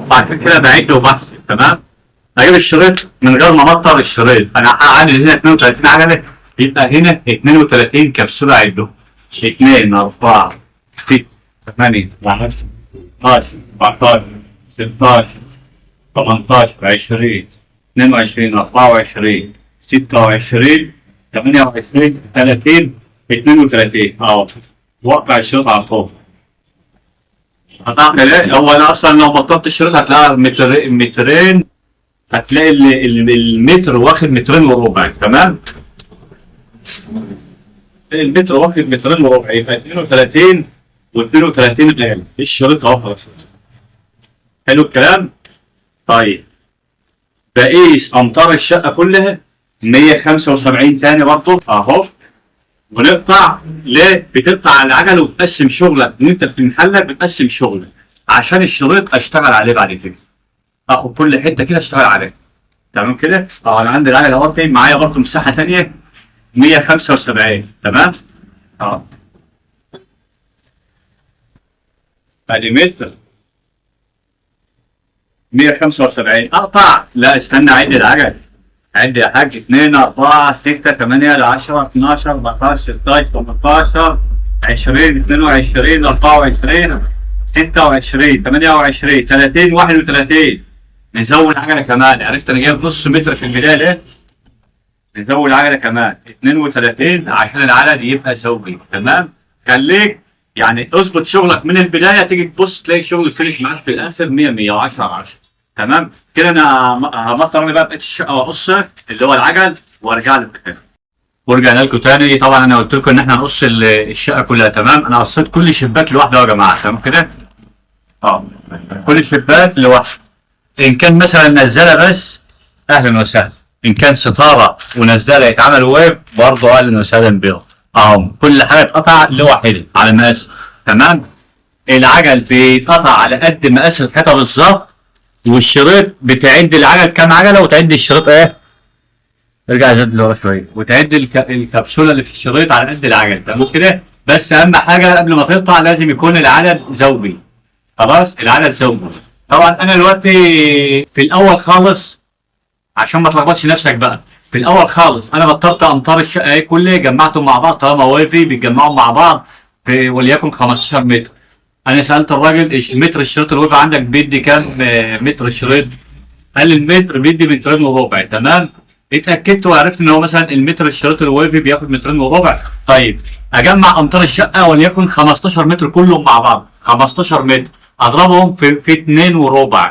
فعشان كده بعد وبحسب. تمام. هجيب الشريط من غير ما امطر الشريط. انا عندي هنا 32 عجله، يبقى هنا 32 كبسولة عدهم. 2 4 6 8 10 12 14 16 18 20 22 24 26 28 30 32. اهو وقع الشريط على طول. هتعمل ايه؟ هو انا اصلا لو بطلت الشريط هتلاقيها متر مترين، هتلاقي المتر واخد مترين وربع. تمام؟ المتر واخد مترين وربع، يبقى 32 و32 غالي الشريط اهو خلاص. حلو الكلام؟ طيب بقيس امتار الشقة كلها 175 تاني برضه اهو. ونقطع. ليه؟ بتقطع على العجل وتقسم شغلك وانت في محلك، بتقسم شغلك عشان الشريط اشتغل عليه بعد كده، اخد كل حتة كده اشتغل عليها. تمام كده؟ اه انا عندي العجلة اهو، معايا برضه مساحة ثانية 175. تمام؟ اه ادي متر 175. اقطع؟ لا استنى، عد العجل. عد يا حاج 2 4 6 8 10 12 14 16 18 20 22 24 26 28 30 31. نزود عجله كمان. عرفت انا جايب نص متر في البداية ليه؟ نزود عجله كمان 32 عشان العدد يبقى زوجي. تمام؟ خليك يعني اظبط شغلك من البداية، تيجي تبص تلاقي شغل finish معاك في الاخر 100 110 على 10. تمام؟ كده انا همطر انا بقى بقية الشقة واقصها اللي هو العجل وارجع لكم تاني. ورجعنا لكم تاني. طبعا انا قلت لكم ان احنا هنقص الشقة كلها. تمام؟ انا قصيت كل شباك لوحده يا جماعة. تمام كده؟ كل شباك لوحده. ان كان مثلا نزله بس اهلا وسهلا، ان كان ستارة ونزله يتعمل wave برضه اهلا وسهلا بيهم. اهو كل حاجة اتقطع لوحدها على مقاس. تمام؟ العجل بيتقطع على قد مقاس الحيطة بالظبط، والشريط بتعد العجل كام عجله وتعد الشريط ايه؟ ارجع زد لورا شوية، وتعد الكبسولة اللي في الشريط على قد العجل. تمام كده؟ بس اهم حاجة قبل ما تقطع لازم يكون العدد زوجي. خلاص؟ العدد زوجي. طبعا انا دلوقتي في الاول خالص عشان ما تلخبطش نفسك بقى، في الاول خالص انا بطلت امتار الشقة ايه كلها جمعتهم مع بعض، طالما wavy بيتجمعوا مع بعض في وليكن 15 متر. انا سالت الراجل متر الشريط ال wavy عندك بيدي كام متر الشريط؟ قال لي المتر بيدي مترين وربع. تمام؟ اتاكدت وعرفت ان هو مثلا المتر الشريط ال wavy بياخد مترين وربع. طيب اجمع امتار الشقة وليكن 15 متر كلهم مع بعض، 15 متر اضربهم في 2 وربع.